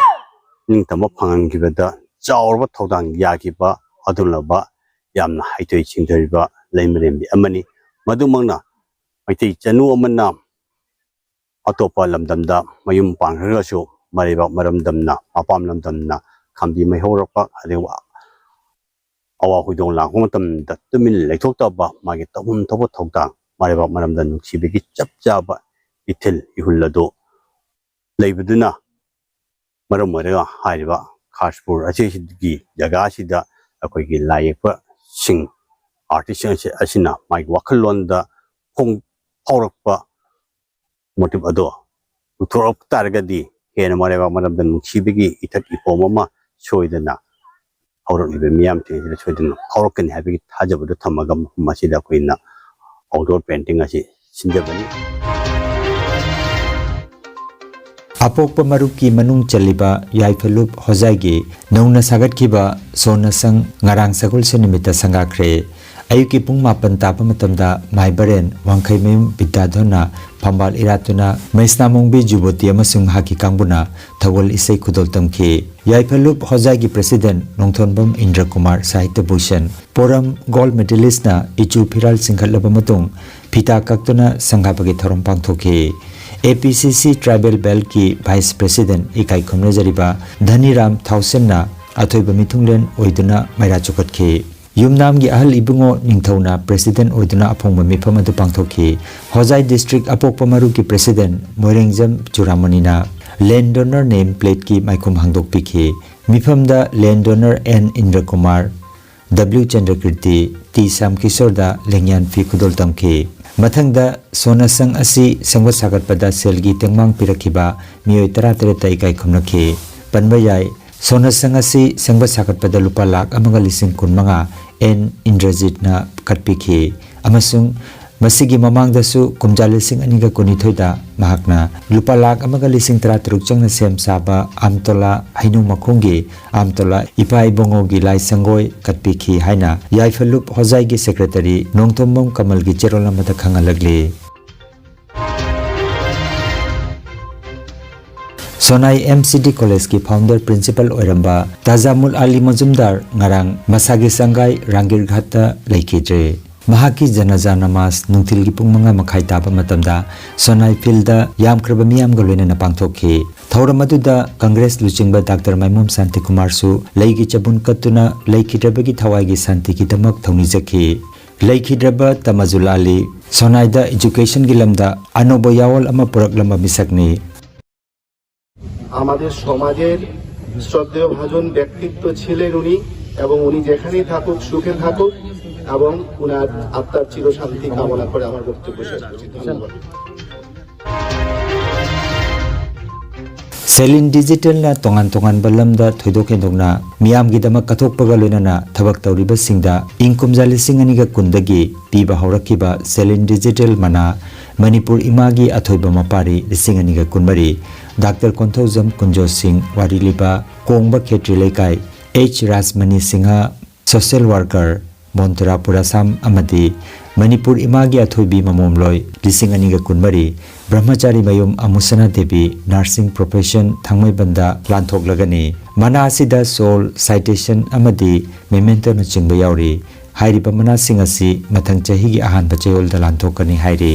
ꯅꯤꯡꯇꯝꯕ ꯐꯪꯍꯟꯈꯤꯕꯗ ꯆꯥꯎꯔꯕ ꯊꯧꯗꯥꯡ ꯌꯥꯈꯤꯕ ꯑꯗꯨꯒꯨꯝꯂꯕ ꯌꯥꯝꯅ ꯍꯩꯊꯣꯏ ꯁꯤꯡꯊꯣꯏꯔꯕ ꯂꯩꯃꯔꯦꯝꯕꯤ ꯑꯃꯅꯤ꯫ ꯃꯗꯨꯃꯛꯅ ꯃꯩꯇꯩ ꯆꯅꯨ ꯑꯃꯅ ꯑꯇꯣꯞꯄ ꯂꯝꯗꯝꯗ ꯃꯌꯨꯝ ꯄꯥꯟꯈ꯭ꯔꯒꯁꯨ, ꯃꯔꯩꯕꯥꯛ ꯃꯔꯝꯗꯝꯅ, ꯃꯄꯥꯝ ꯂꯝꯗꯝꯅ ꯈꯥꯝꯕꯤ ꯃꯩꯍꯧꯔꯛꯄ, ꯑꯗꯨꯒ ꯑꯋꯥ ꯍꯣꯏꯗꯣꯡ ꯂꯥꯡꯕ ꯃꯇꯝꯗ ꯇꯨꯃꯤꯟ ꯂꯩꯊꯣꯛꯇꯕ, ꯃꯥꯒꯤ ꯇꯧꯐꯝ ꯊꯣꯛꯄ ꯊꯧꯗꯥꯡ, ꯃꯔꯩꯕꯥꯛ ꯃꯔꯝꯗꯝ ꯅꯨꯡꯁꯤꯕꯒꯤ ꯆꯞ ꯆꯥꯕ ꯏꯊꯤꯜ ꯏꯍꯨꯜ ꯑꯗꯨ ꯂꯩꯕꯗꯨꯅ, ꯃꯔꯝ ꯑꯣꯏꯔꯒ ꯍꯥꯏꯔꯤꯕ ꯈꯥꯁꯄꯨꯔ ꯑꯁꯤꯒꯤ ꯖꯒꯥ ꯑꯁꯤꯗ ꯑꯩꯈꯣꯏꯒꯤ ꯂꯥꯏ ꯌꯦꯛꯄꯁꯤꯡ, ꯑꯥꯔꯇꯤꯁꯁꯤꯡ ꯑꯁꯤ, ꯑꯁꯤꯅ ꯃꯥꯒꯤ ꯋꯥꯈꯜꯂꯣꯟꯗ ꯐꯣꯡ-, ꯐꯥꯎꯔꯛꯄ ꯃꯣꯇꯤꯚ ꯑꯗꯣ ꯎꯊꯣꯔꯛ ꯇꯥꯔꯒꯗꯤ, ꯍꯦꯟꯅ ꯃꯔꯩꯕꯥꯛ ꯃꯔꯝꯗꯝ ꯅꯨꯡꯁꯤꯕꯒꯤ ꯏꯊꯛ ꯏꯐꯣꯝ ꯑꯃ ꯁꯣꯏꯗꯅ ꯍꯧꯔꯛꯂꯤꯕ ꯃꯤꯌꯥꯝꯁꯤꯡ ꯑꯁꯤꯗ ꯁꯣꯏꯗꯅ ꯐꯥꯎꯔꯛꯀꯅꯤ ꯍꯥꯏꯕꯒꯤ ꯊꯥꯖꯕꯗꯨ ꯊꯝꯃꯒ, ꯃꯐꯝ ꯑꯁꯤꯗ ꯑꯩꯈꯣꯏꯅ ꯑꯥꯎꯠꯗꯣꯔ ꯄꯦꯟꯇꯤꯡ ꯑꯁꯤ ꯁꯤꯟꯖꯕꯅꯤ꯫ ꯑꯄꯣꯛꯄ ꯃꯔꯨꯞꯀꯤ ꯃꯅꯨꯡ ꯆꯜꯂꯤꯕ ꯌꯥꯏꯐꯂꯨꯞ ꯍꯣꯖꯥꯏꯒꯤ ꯅꯧꯅ ꯁꯥꯒꯠꯈꯤꯕ ꯁꯣꯅꯁꯪ ꯉꯔꯥꯡ ꯁꯒꯣꯜꯁꯦꯟ ꯅꯨꯃꯤꯠꯇ ꯁꯪꯒꯥꯈ꯭ꯔꯦ꯫ ꯑꯌꯨꯛꯀꯤ ꯄꯨꯡ ꯃꯥꯄꯟ ꯇꯥꯕ ꯃꯇꯝꯗ ꯃꯥꯏꯕꯔꯦꯟ ꯋꯥꯡꯈꯩꯃꯌꯨꯝ ꯕꯤꯗ꯭ꯌꯥꯙꯣꯟꯅ ꯐꯝꯕꯥꯜ ꯏꯔꯥꯠꯇꯨꯅ ꯃꯩꯁꯅꯥꯃꯣꯡꯕꯤ ꯖꯨꯕꯣꯇꯤ ꯑꯃꯁꯨꯡ ꯃꯍꯥꯛꯀꯤ ꯀꯥꯡꯕꯨꯅ ꯊꯧꯒꯜ ꯏꯁꯩ ꯈꯨꯗꯣꯜ ꯇꯝꯈꯤ꯫ ꯌꯥꯏꯐꯂꯨꯞ ꯍꯣꯖꯥꯏꯒꯤ ꯄ꯭ꯔꯦꯁꯤꯗꯦꯟ ꯅꯣꯡꯊꯣꯟꯕꯝ ꯏꯟꯗ꯭ꯔ ꯀꯨꯃꯥꯔ ꯁꯥꯍꯤꯇ꯭ꯌ ꯚꯨꯁꯟ ꯄꯣꯔꯝ ꯒꯣꯜꯗ ꯃꯦꯗꯥꯂꯤꯁꯅ ꯏꯆꯨ ꯐꯤꯔꯥꯜ ꯆꯤꯡꯈꯠꯂꯕ ꯃꯇꯨꯡ ꯐꯤꯇꯥ ꯀꯛꯇꯨꯅ ꯁꯪꯒꯥꯕꯒꯤ ꯊꯧꯔꯝ ꯄꯥꯡꯊꯣꯛꯈꯤ꯫ ꯑꯦ ꯄꯤ ꯁꯤ ꯁꯤ ꯇ꯭ꯔꯥꯏꯕꯦꯜ ꯕꯦꯜꯒꯤ ꯚꯥꯏꯁ ꯄ꯭ꯔꯦꯁꯤꯗꯦꯟ ꯏꯀꯥꯏ ꯈꯨꯝꯅꯖꯔꯤꯕ ꯙꯅꯤꯔꯥꯝ ꯊꯥꯎꯁꯦꯟꯅ ꯑꯊꯣꯏꯕ ꯃꯤꯊꯨꯡꯂꯦꯟ ꯑꯣꯏꯗꯨꯅ ꯃꯩꯔꯥ ꯆꯨꯈꯠꯈꯤ꯫ ꯌꯨꯝꯅꯥꯝꯒꯤ ꯑꯍꯜ ꯏꯕꯨꯡꯉꯣ ꯅꯤꯡꯊꯧꯅ ꯄ꯭ꯔꯦꯁꯤꯗꯦꯟ ꯑꯣꯏꯗꯨꯅ ꯑꯐꯣꯡꯕ ꯃꯤꯐꯝ ꯑꯗꯨ ꯄꯥꯡꯊꯣꯛꯈꯤ꯫ ꯍꯣꯖꯥꯏ ꯗꯤꯁꯇ꯭ꯔꯤꯛ ꯑꯄꯣꯛꯄ ꯃꯔꯨꯞꯀꯤ ꯄ꯭ꯔꯦꯁꯤꯗꯦꯟ ꯃꯣꯏꯔꯦꯡꯖꯝ ꯆꯨꯔꯥꯃꯅꯤꯅ ꯂꯦꯟ ꯗꯣꯅꯔ ꯅꯦꯝ ꯄ꯭ꯂꯦꯠꯀꯤ ꯃꯥꯏꯈꯨꯝ ꯍꯥꯡꯗꯣꯛꯄꯤꯈꯤ꯫ ꯃꯤꯐꯝꯗ ꯂꯦꯟ donor N Indra Kumar, W Chandrakirti, T ꯁ꯭ꯌꯥꯝꯀꯤꯁꯣꯔꯗ ꯂꯦꯡꯌꯥꯟ ꯐꯤ ꯈꯨꯗꯣꯜ ꯇꯝꯈꯤ꯫ ꯃꯊꯪꯗ ꯁꯣꯅꯥꯁꯪ ꯑꯁꯤ ꯁꯦꯝꯒꯠ ꯁꯥꯒꯠꯄꯗ ꯁꯦꯜꯒꯤ ꯇꯦꯡꯃꯥꯡ ꯄꯤꯔꯛꯈꯤꯕ ꯃꯤꯑꯣꯏ ꯇꯔꯥꯇꯔꯦꯠꯇ ꯏꯀꯥꯏ ꯈꯨꯝꯅꯈꯤ꯫ ꯄꯟꯕ ꯌꯥꯏ, ꯁꯣꯅꯥꯁꯪ ꯑꯁꯤ ꯁꯦꯝꯒꯠ ꯁꯥꯒꯠꯄꯗ ꯂꯨꯄꯥ ꯂꯥꯈ ꯑꯃꯒ ꯂꯤꯁꯤꯡ ꯀꯨꯟꯃꯉꯥ ꯑꯦꯟ ꯏꯟꯗ꯭ꯔꯖꯤꯠꯅ ꯀꯠꯄꯤꯈꯤ ꯑꯃꯁꯨꯡ ꯃꯁꯤꯒꯤ ꯃꯃꯥꯡꯗꯁꯨ ꯀꯨꯝꯖꯥ ꯂꯤꯁꯤꯡ ꯑꯅꯤꯒ ꯀꯨꯟꯅꯤꯊꯣꯏꯗ ꯃꯍꯥꯛꯅ ꯂꯨꯄꯥ ꯂꯥꯈ ꯑꯃꯒ ꯂꯤꯁꯤꯡ ꯇꯔꯥ ꯇꯔꯨꯛ ꯆꯪꯅ ꯁꯦꯝ ꯁꯥꯕ ꯑꯝꯇꯣꯂꯥ ꯍꯩꯅꯧ ꯃꯈꯣꯡꯒꯤ ꯑꯝꯇꯣꯂꯥ ꯏꯄꯥ ꯏꯕꯨꯡꯉꯣꯒꯤ ꯂꯥꯏ ꯁꯪꯒꯣꯏ ꯀꯠꯄꯤꯈꯤ ꯍꯥꯏꯅ ꯌꯥꯏꯐ ꯂꯨꯞ ꯍꯣꯖꯥꯏꯒꯤ ꯁꯦꯀ꯭ꯔꯦꯇꯔꯤ ꯅꯣꯡꯊꯣꯝꯕꯝ ꯀꯃꯜꯒꯤ ꯆꯦꯔꯣꯜ ꯑꯃꯗ ꯈꯪꯍꯜꯂꯛꯂꯤ꯫ ꯁꯣꯅꯥꯏ ꯑꯦꯝ ꯁꯤ ꯗꯤ ꯀꯣꯂꯦꯖꯀꯤ ꯐꯥꯎꯟꯗꯔ ꯄ꯭ꯔꯤꯟꯁꯤꯄꯜ ꯑꯣꯏꯔꯝꯕ ꯇꯥꯖꯥꯃꯨꯜ ꯑꯂꯤ ꯃꯖꯨꯝꯗꯥꯔ ꯉꯔꯥꯡ ꯃꯁꯥꯒꯤ ꯁꯪꯒꯥꯏ ꯔꯥꯡꯒꯤꯔ ꯘꯥꯠꯇ ꯂꯩꯈꯤꯗ꯭ꯔꯦ꯫ ꯃꯍꯥꯛꯀꯤ ꯖꯅꯥꯖꯥ ꯅꯃꯥꯖ ꯅꯨꯡꯊꯤꯜꯒꯤ ꯄꯨꯡ ꯃꯉꯥ ꯃꯈꯥꯏ ꯇꯥꯕ ꯃꯇꯝꯗ ꯁꯣꯅꯥꯏ ꯐꯤꯜꯗ ꯌꯥꯝꯈ꯭ꯔꯕ ꯃꯤꯌꯥꯝꯒ ꯂꯣꯏꯅꯅ ꯄꯥꯡꯊꯣꯛꯈꯤ꯫ ꯊꯧꯔꯝ ꯑꯗꯨꯗ ꯀꯪꯒ꯭ꯔꯦꯁ ꯂꯨꯆꯤꯡꯕ ꯗꯥꯛꯇꯔ ꯃꯥꯏꯃꯣꯝ ꯁꯥꯟꯇꯤꯀꯨꯃꯥꯔꯁꯨ ꯂꯩꯒꯤ ꯆꯕꯨꯟ ꯀꯠꯇꯨꯅ ꯂꯩꯈꯤꯗ꯭ꯔꯕꯒꯤ ꯊꯋꯥꯏꯒꯤ ꯁꯥꯟꯇꯤꯒꯤꯗꯃꯛ ꯊꯧꯅꯤꯖꯈꯤ꯫ ꯂꯩꯈꯤꯗ꯭ꯔꯕ ꯇꯃꯖꯨꯜ ꯑꯂꯤ ꯁꯣꯅꯥꯏꯗ ꯏꯖꯨꯀꯦꯁꯟꯒꯤ ꯂꯝꯗ ꯑꯅꯧꯕ ꯌꯥꯑꯣꯜ ꯑꯃ ꯄꯨꯔꯛꯂꯝꯕ ꯃꯤꯁꯛꯅꯤ꯫ আমাদের সমাজের শ্রদ্ধেয় ভাজন ব্যক্তিত্ব ছিলেন উনি, এবং উনি যেখানেই থাকুক সুখে থাকুক, এবং উনার আত্মার চিরশান্তি কামনা করে আমার বক্তব্য শেষ করছি। ধন্যবাদ। ꯁꯦꯂꯤꯟ ꯗꯤꯖꯤꯇꯦꯜꯅ ꯇꯣꯉꯥꯟ ꯇꯣꯉꯥꯟꯕ ꯂꯝꯗ ꯊꯣꯏꯗꯣꯛ ꯍꯦꯟꯗꯣꯛꯅ ꯃꯤꯌꯥꯝꯒꯤꯗꯃꯛ ꯀꯠꯊꯣꯛꯄꯒ ꯂꯣꯏꯅꯅ ꯊꯕꯛ ꯇꯧꯔꯤꯕꯁꯤꯡꯗ ꯏꯪ ꯀꯨꯝꯖꯥ ꯂꯤꯁꯤꯡ ꯑꯅꯤꯒ ꯀꯨꯟꯗꯒꯤ ꯄꯤꯕ ꯍꯧꯔꯛꯈꯤꯕ ꯁꯦꯂꯤꯟ ꯗꯤꯖꯤꯇꯦꯜ ꯃꯅꯥ ꯃꯅꯤꯄꯨꯔ ꯏꯃꯥꯒꯤ ꯑꯊꯣꯏꯕ ꯃꯄꯥꯔꯤ ꯂꯤꯁꯤꯡ ꯑꯅꯤꯒ ꯀꯨꯟꯃꯔꯤ ꯗꯥꯛꯇꯔ ꯀꯣꯟꯊꯧꯖꯝ ꯀꯨꯟꯖꯣ ꯁꯤꯡ ꯋꯥꯔꯤ ꯂꯤꯕ ꯀꯣꯡꯕ Khetri Leikai H Rajmani Singha social worker Montorapur Assam ꯑꯃꯗꯤ ꯃꯅꯤꯄꯨꯔ ꯏꯃꯥꯒꯤ ꯑꯊꯣꯏꯕꯤ ꯃꯃꯣꯝꯂꯣꯏ ꯂꯤꯁꯤꯡ ꯑꯅꯤꯒ ꯀꯨꯟꯃꯔꯤ ꯕ꯭ꯔꯍ꯭ꯃꯆꯥꯔꯤ ꯃꯌꯨꯝ ꯑꯃꯨꯁꯅꯥ ꯗꯦꯕꯤ ꯅꯔꯁꯤꯡ ꯄ꯭ꯔꯣꯐꯦꯁꯟ ꯊꯥꯡꯃꯩꯕꯟꯗ ꯂꯥꯟꯊꯣꯛꯂꯒꯅꯤ꯫ ꯃꯅꯥ ꯑꯁꯤꯗ ꯁꯣꯜ ꯁꯥꯏꯇꯦꯁꯟ ꯑꯃꯗꯤ ꯃꯦꯃꯦꯟꯇꯣꯅꯆꯤꯡꯕ ꯌꯥꯎꯔꯤ꯫ ꯍꯥꯏꯔꯤꯕ ꯃꯅꯥꯁꯤꯡ ꯑꯁꯤ ꯃꯊꯪ ꯆꯍꯤꯒꯤ ꯑꯍꯥꯟꯕ ꯆꯌꯣꯜꯗ ꯂꯥꯟꯊꯣꯛꯀꯅꯤ ꯍꯥꯏꯔꯤ꯫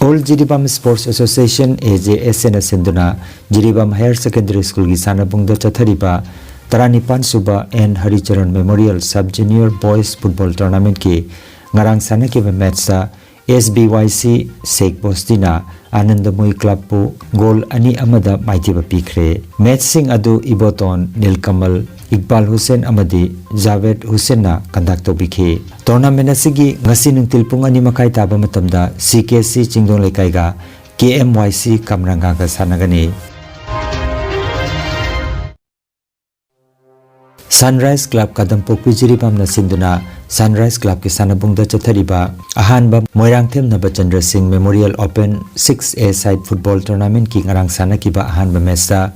ꯑꯣꯜ ꯖꯤꯔꯤꯕꯥꯝ ꯁ꯭ꯄꯣꯔꯠꯁ ꯑꯦꯁꯣꯁꯤꯌꯦꯁꯟ, ꯑꯦ ꯖꯦ ꯑꯦꯁ ꯑꯦꯅ ꯁꯤꯟꯗꯨꯅ ꯖꯤꯔꯤꯕꯥꯝ ꯍꯥꯌꯔ ꯁꯦꯀꯦꯟꯗꯔꯤ ꯁ꯭ꯀꯨꯜꯒꯤ ꯁꯥꯟꯅꯕꯨꯡꯗ ꯆꯠꯊꯔꯤꯕ ꯇꯔꯥꯅꯤꯄꯥꯟ ꯁꯨꯕ N Harichan memorial sub junior boys football ꯇꯣꯔꯅꯥꯃꯦꯟꯠꯀꯤ ꯉꯔꯥꯡ ꯁꯥꯟꯅꯈꯤꯕ ꯃꯦꯠꯆꯇ ꯑꯦꯁ ꯕꯤ ꯋꯥꯏ ꯁꯤ ꯁꯦꯈ ꯕꯣꯁꯇꯤꯅ ꯑꯥꯅꯟꯗꯃꯣꯏ ꯀ꯭ꯂꯕꯄꯨ ꯒꯣꯜ ꯑꯅꯤ ꯑꯃꯗ ꯃꯥꯏꯊꯤꯕ ꯄꯤꯈ꯭ꯔꯦ꯫ ꯃꯦꯠꯆꯁꯤꯡ ꯑꯗꯨ ꯏꯕꯣꯇꯣꯟ, ꯅꯤꯜꯀꯃꯜ, ꯏꯛꯕꯥꯜ ꯍꯨꯁꯦꯟ ꯑꯃꯗꯤ ꯖꯥꯚꯦꯗ ꯍꯨꯁꯦꯟꯅ ꯀꯟꯗꯛ ꯇꯧꯕꯤꯈꯤ꯫ ꯇꯣꯔꯅꯥꯃꯦꯟꯠ ꯑꯁꯤꯒꯤ ꯉꯁꯤ ꯅꯨꯡꯊꯤꯜ ꯄꯨꯡ ꯑꯅꯤ ꯃꯈꯥꯏ ꯇꯥꯕ ꯃꯇꯝꯗ ꯁꯤ ꯀꯦ ꯁꯤ ꯆꯤꯡꯗꯣꯡ ꯂꯩꯀꯥꯏꯒ ꯀꯦ ꯑꯦꯝ ꯋꯥꯏ ꯁꯤ ꯀꯝꯔꯪꯒꯥꯒ ꯁꯥꯟꯅꯒꯅꯤ꯫ Sunrise Club ꯀꯗꯝꯄꯣꯛꯄꯤ ꯖꯤꯔꯤꯕꯥꯝꯅ ꯁꯤꯟꯗꯨꯅ Sunrise Clubꯀꯤ ꯁꯥꯟꯅꯕꯨꯡꯗ ꯆꯠꯊꯔꯤꯕ ꯑꯍꯥꯟꯕ ꯃꯣꯏꯔꯥꯡꯊꯦꯝ ꯅꯕꯆꯟꯗ꯭ꯔ ꯁꯤꯡ Memorial Open six A side football tournamentꯀꯤ ꯉꯔꯥꯡ ꯁꯥꯟꯅꯈꯤꯕ ꯑꯍꯥꯟꯕ matchꯇ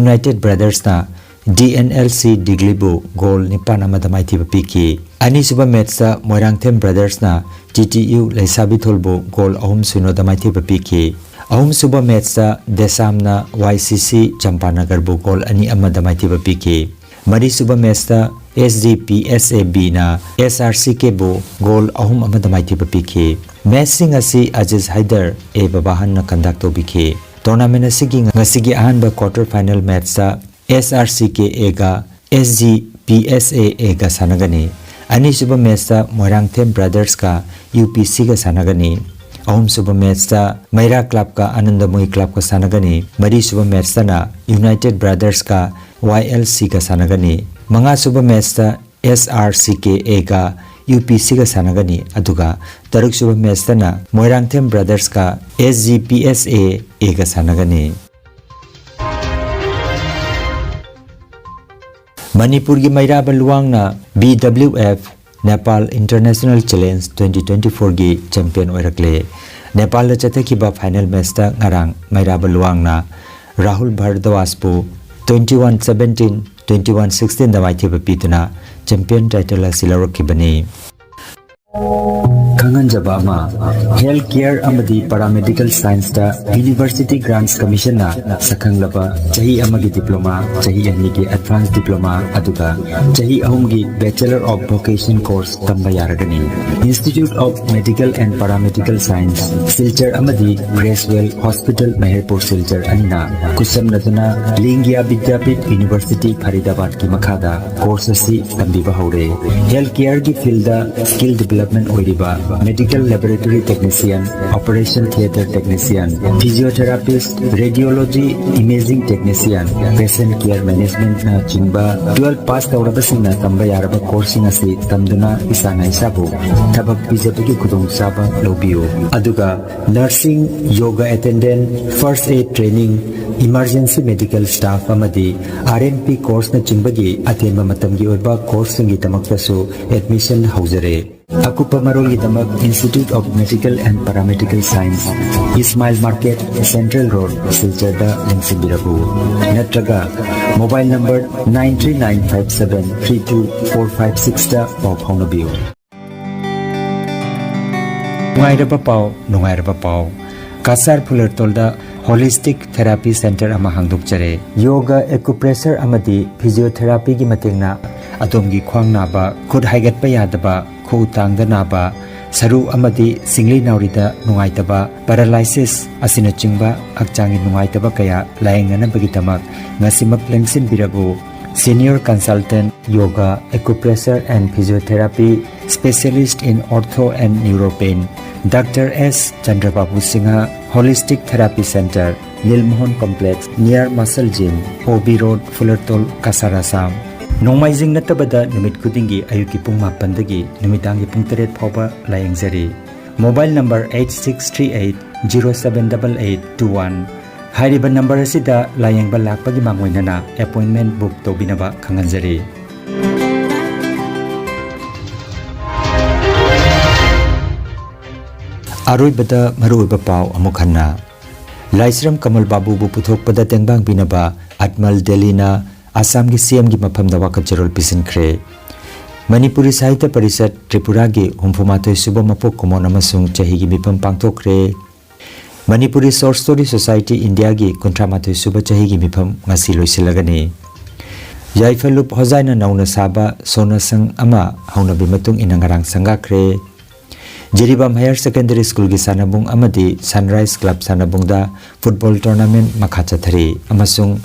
United Brothersꯅ D N L C ꯗꯤꯒ꯭ꯂꯤꯕꯨ goal ꯅꯤꯄꯥꯟ ꯑꯃꯗ ꯃꯥꯏꯊꯤꯕ ꯄꯤꯈꯤ꯫ ꯑꯅꯤꯁꯨꯕ matchꯇ Moirangthem Brothersꯅ T T U ꯂꯩꯁꯥꯕꯤꯊꯣꯜꯕꯨ goal ꯑꯍꯨꯝ ꯁꯤꯅꯣꯗ ꯃꯥꯏꯊꯤꯕ ꯄꯤꯈꯤ꯫ ꯑꯍꯨꯝꯁꯨꯕ matchꯇ ꯗꯦꯁꯥꯝꯅ Y C C ꯆꯝꯄꯥꯅꯒꯔꯕꯨ goal ꯑꯅꯤ ꯑꯃꯗ ꯃꯥꯏꯊꯤꯕ ꯄꯤꯈꯤ꯫ ꯃꯔꯤꯁꯨꯕ matchꯇ S G P S A Bꯅ S R C Kꯕꯨ goal ꯑꯍꯨꯝ ꯑꯃꯗ ꯃꯥꯏꯊꯤꯕ ꯄꯤꯈꯤ꯫ Matchꯁꯤꯡ ꯑꯁꯤ Aziz Hyder A ꯕꯕꯥꯍꯟꯅ conduct ꯇꯧꯕꯤꯈꯤ꯫ Tournament ꯑꯁꯤꯒꯤ ꯉꯁꯤꯒꯤ ꯑꯍꯥꯟꯕ quarter final matchꯇ S R C K Aꯒ S G P S A Aꯒ ꯁꯥꯟꯅꯒꯅꯤ꯫ ꯑꯅꯤꯁꯨꯕ matchꯇ ꯃꯣꯏꯔꯥꯡꯊꯦꯝ Brothersꯀ U P Cꯒ ꯁꯥꯟꯅꯒꯅꯤ꯫ ꯑꯍꯨꯝꯁꯨꯕ matchꯇ ꯃꯩꯔꯥ Clubꯀ ꯑꯅꯟꯗꯃꯣꯏ Clubꯀ ꯁꯥꯟꯅꯒꯅꯤ꯫ ꯃꯔꯤꯁꯨꯕ matchꯇꯅ United Brothersꯀ Y L Cꯒ ꯁꯥꯟꯅꯒꯅꯤ꯫ ꯃꯉꯥꯁꯨꯕ matchꯇ S R C K Aꯒ U P Cꯒ ꯁꯥꯟꯅꯒꯅꯤ꯫ ꯑꯗꯨꯒ ꯇꯔꯨꯛꯁꯨꯕ matchꯇꯅ Moirangthem Brothersꯀ S G P S A Aꯒ ꯁꯥꯟꯅꯒꯅꯤ꯫ ꯃꯅꯤꯄꯨꯔꯒꯤ ꯃꯩꯔꯥꯕ ꯂꯨꯋꯥꯡꯅ B W F Nepal International Challenge twenty twenty-fourꯒꯤ champion ꯑꯣꯏꯔꯛꯂꯦ꯫ ꯅꯦꯄꯥꯜꯗ ꯆꯠꯊꯈꯤꯕ final matchꯇ ꯉꯔꯥꯡ ꯃꯩꯔꯥꯕ ꯂꯨꯋꯥꯡꯅ ꯔꯥꯍꯨꯜ ꯚꯥꯔꯗ꯭ꯋꯥꯖꯄꯨ twenty-one seventeen, twenty-one sixteenꯗ ꯃꯥꯏꯊꯤꯕ ꯄꯤꯗꯨꯅ champion title ꯑꯁꯤ ꯂꯧꯔꯛꯈꯤꯕꯅꯤ꯫ ꯈꯪꯍꯟꯖꯕ ꯑꯃ, health care ꯑꯃꯗꯤ paramedical scienceꯇ University Grants Commissionꯅ ꯁꯛꯈꯪꯂꯕ ꯆꯍꯤ ꯑꯃꯒꯤ diploma, ꯆꯍꯤ ꯑꯅꯤꯒꯤ advanced diploma, ꯑꯗꯨꯒ ꯆꯍꯤ ꯑꯍꯨꯝꯒꯤ Bachelor of Vocation course ꯇꯝꯕ ꯌꯥꯔꯒꯅꯤ꯫ Institute of Medical and Paramedical Science, Silchar ꯑꯃꯗꯤ Creswell Hospital, ꯃꯍꯦꯔꯄꯨꯔ ꯁꯤꯜꯆꯔ ꯑꯅꯤꯅ ꯈꯨꯠꯁꯝꯅꯗꯨꯅ ꯂꯤꯡꯒꯤꯌꯥ ꯕꯤꯗ꯭ꯌꯥꯄꯤꯊ University ꯐꯔꯤꯗꯥꯕꯥꯗꯀꯤ ꯃꯈꯥꯗ course ꯑꯁꯤ ꯇꯝꯕꯤꯕ ꯍꯧꯔꯦ꯫ Health careꯒꯤ fieldꯗ skill development ꯑꯣꯏꯔꯤꯕ Medical Laboratory Technician, Operation Theatre Technician, Physiotherapist, Radiology Imaging Technician, Patient Care Management ꯅꯆꯤꯡꯕ twelve pass ꯇꯧꯔꯕꯁꯤꯡꯅ ꯇꯝꯕ ꯌꯥꯔꯕ courseꯁꯤꯡ ꯑꯁꯤ ꯇꯝꯗꯨꯅ ꯏꯁꯥꯅ ꯏꯁꯥꯕꯨ ꯊꯕꯛ ꯄꯤꯖꯕꯒꯤ ꯈꯨꯗꯣꯡꯆꯥꯕ ꯂꯧꯕꯤꯌꯨ꯫ ꯑꯗꯨꯒ nursing, yoga attendant, first aid training, emergency medical staff ꯑꯃꯗꯤ R N P courseꯅꯆꯤꯡꯕꯒꯤ ꯑꯇꯦꯟꯕ ꯃꯇꯝꯒꯤ ꯑꯣꯏꯕ courseꯁꯤꯡꯒꯤꯗꯃꯛꯇꯁꯨ admission ꯍꯧꯖꯔꯦ꯫ ꯑꯀꯨꯞꯄ ꯃꯔꯣꯜꯒꯤꯗꯃꯛ Institute of Medical and Paramedical Science, Ismail Market, Central Road, ꯁꯤꯜꯆꯔꯗ ꯂꯦꯡꯁꯤꯟꯕꯤꯔꯛꯎ꯫ ꯅꯠꯇ꯭ꯔꯒ mobile number nine three nine five seven three two four five sixꯇ ꯄꯥꯎ ꯐꯥꯎꯅꯕꯤꯌꯨ꯫ ꯅꯨꯡꯉꯥꯏꯔꯕ ꯄꯥꯎ, ꯅꯨꯡꯉꯥꯏꯔꯕ ꯄꯥꯎ꯫ ꯀꯁꯥꯔ ꯐꯨꯂꯔꯇꯣꯜꯗ Holistic Therapy Center ꯑꯃ ꯍꯥꯡꯗꯣꯛꯆꯔꯦ꯫ Yoga, acupressure ꯑꯃꯗꯤ physiotherapyꯒꯤ ꯃꯇꯦꯡꯅ ꯑꯗꯣꯝꯒꯤ ꯈ꯭ꯋꯥꯡ ꯅꯥꯕ, ꯈꯨꯠ ꯍꯥꯏꯒꯠꯄ ꯌꯥꯗꯕ, ꯈꯨꯎ ꯇꯥꯡꯗ ꯅꯥꯕ, ꯁꯔꯨ ꯑꯃꯗꯤ ꯁꯤꯡꯂꯤ ꯅꯥꯎꯔꯤꯗ ꯅꯨꯡꯉꯥꯏꯇꯕ, paralysis ꯑꯁꯤꯅꯆꯤꯡꯕ ꯍꯛꯆꯥꯡꯒꯤ ꯅꯨꯡꯉꯥꯏꯇꯕ ꯀꯌꯥ ꯂꯥꯌꯦꯡꯅꯅꯕꯒꯤꯗꯃꯛ ꯉꯁꯤꯃꯛ ꯂꯦꯡꯁꯤꯟꯕꯤꯔꯕꯨ꯫ Senior Consultant, Yoga, Acupressure and Physiotherapy, Specialist in Ortho and Neuropain, Doctor S Chandrababu Singha, Holistic Therapy Center, Nilmohan Complex, near Muscle Gym, O B Road, Fulertol, Kasar, Assam꯫ ꯅꯣꯡꯃꯥꯏꯖꯤꯡ ꯅꯠꯇꯕꯗ ꯅꯨꯃꯤꯠ ꯈꯨꯗꯤꯡꯒꯤ ꯑꯌꯨꯛꯀꯤ ꯄꯨꯡ ꯃꯥꯄꯟꯗꯒꯤ ꯅꯨꯃꯤꯗꯥꯡꯒꯤ ꯄꯨꯡ ꯇꯔꯦꯠ ꯐꯥꯎꯕ ꯂꯥꯌꯦꯡꯖꯔꯤ꯫ Mobile number eight six three eight zero seven double eight two one꯫ ꯍꯥꯏꯔꯤꯕ number ꯑꯁꯤꯗ ꯂꯥꯌꯦꯡꯕ ꯂꯥꯛꯄꯒꯤ ꯃꯥꯡꯑꯣꯏꯅꯅ appointment book ꯇꯧꯕꯤꯅꯕ ꯈꯪꯍꯟꯖꯔꯤ꯫ ꯑꯔꯣꯏꯕꯗ ꯃꯔꯨꯑꯣꯏꯕ ꯄꯥꯎ ꯑꯃꯨꯛ ꯍꯟꯅ꯫ ꯂꯥꯏꯁ꯭ꯔꯝ ꯀꯃꯜ ꯕꯥꯕꯨꯕꯨ ꯄꯨꯊꯣꯛꯄꯗ ꯇꯦꯡꯕꯥꯡ ꯄꯤꯅꯕ ꯑꯠꯃꯜ ꯗꯦꯜꯂꯤꯅ ꯑꯁꯥꯝꯒꯤ C M ꯒꯤ ꯃꯐꯝꯗ ꯋꯥꯀꯠ ꯆꯦꯔꯣꯜ ꯄꯤꯁꯤꯟꯈ꯭ꯔꯦ꯫ ꯃꯅꯤꯄꯨꯔꯤ ꯁꯥꯍꯤꯇ꯭ꯌ ꯄꯔꯤꯁꯠ ꯇ꯭ꯔꯤꯄꯨꯔꯥꯒꯤ ꯍꯨꯝꯐꯨ ꯃꯥꯊꯣꯏ ꯁꯨꯕ ꯃꯄꯣꯛ ꯀꯨꯝꯑꯣꯟ ꯑꯃꯁꯨꯡ ꯆꯍꯤꯒꯤ ꯃꯤꯐꯝ ꯄꯥꯡꯊꯣꯛꯈ꯭ꯔꯦ꯫ ꯃꯅꯤꯄꯨꯔꯤ Short Story Society ꯏꯟꯗꯤꯌꯥꯒꯤ ꯀꯨꯟꯊ꯭ꯔꯥ ꯃꯥꯊꯣꯏ ꯁꯨꯕ ꯆꯍꯤꯒꯤ ꯃꯤꯐꯝ ꯉꯁꯤ ꯂꯣꯏꯁꯤꯜꯂꯒꯅꯤ꯫ ꯌꯥꯏꯐꯂꯨꯞ ꯍꯣꯖꯥꯏꯅ ꯅꯧꯅ ꯁꯥꯕ ꯁꯣꯅꯥ ꯁꯪ ꯑꯃ ꯍꯧꯅꯕꯤ ꯃꯇꯨꯡ ꯏꯟꯅ ꯉꯔꯥꯡ ꯁꯪꯒꯥꯈ꯭ꯔꯦ꯫ ꯖꯤꯔꯤꯕꯥꯝ Higher Secondary School ꯒꯤ ꯁꯥꯟꯅꯕꯨꯡ ꯑꯃꯗꯤ Sunrise Club ꯁꯥꯟꯅꯕꯨꯡꯗ football tournament ꯃꯈꯥ ꯆꯠꯊꯔꯤ ꯑꯃꯁꯨꯡ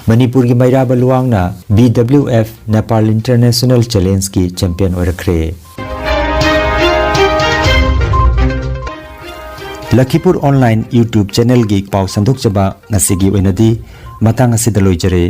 ꯃꯅꯤꯄꯨꯔꯒꯤ ꯃꯩꯔꯥꯕ ꯂꯨꯋꯥꯡꯅ B W F Nepal International Challenge ꯀꯤ champion ꯑꯣꯏꯔꯛꯈ꯭ꯔꯦ꯫ ꯂꯈꯤꯄꯨꯔ ꯑꯣꯟꯂꯥꯏꯟ YouTube ꯆꯦꯅꯦꯜꯒꯤ ꯄꯥꯎ ꯁꯟꯗꯣꯛꯆꯕ ꯉꯁꯤꯒꯤ ꯑꯣꯏꯅꯗꯤ ꯃꯇꯥꯡ ꯑꯁꯤꯗ ꯂꯣꯏꯖꯔꯦ꯫